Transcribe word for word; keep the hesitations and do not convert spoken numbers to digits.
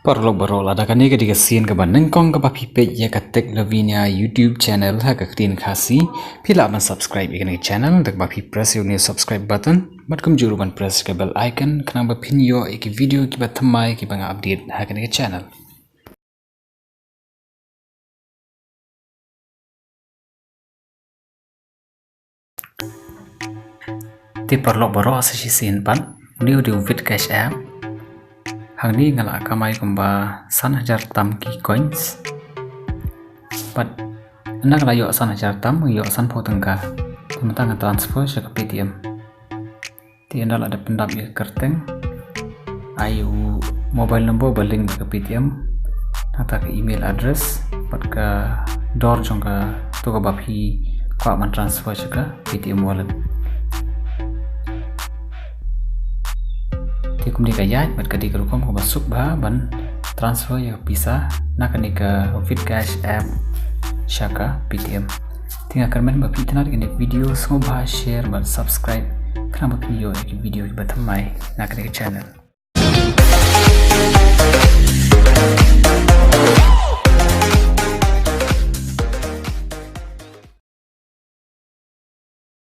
Paralok baroh, lada kane ka dei ka sien kaba nyngkong kaba phi peit ïa ka Tech Lavinia YouTube channel ha ka ktien Khasi, phi lah ban subscribe ïa kane ka channel da kaba phi press ïa u subscribe button, bad kumjuh ruh ban press ka bell icon khnang ba phin ïoh ïa ki video kiba thymmai kiba nga update ha kane ka channel. Te paralok baroh, sa shisien pat, une u dei u Vitcash app. Hangne nga la kamai kumba san hajar tam ki coins. Bad ynda nga la ïoh san hajar tam, nga ïoh sanphew tyngka. Te mynta ngan transfer sha ka Paytm. Te ynda la dep pyndap ïa ka kyrteng, ai u mobile number ba link bad ka Paytm, nangta ka email address bad ka dor jong kato kaba phi kwah ban transfer sha ka Paytm wallet. Te kumne ka ïaid bad ka dei ka rukom kaba suk bha ban transfer ïa ka pisa na kane ka Vitcash app sha ka Paytm. Te nga kyrmen ba phi itynnad ïa kane ka video, sngewbha share bad subscribe khnang ba phin ïoh ïa ki video kiba thymmai na kane ka channel.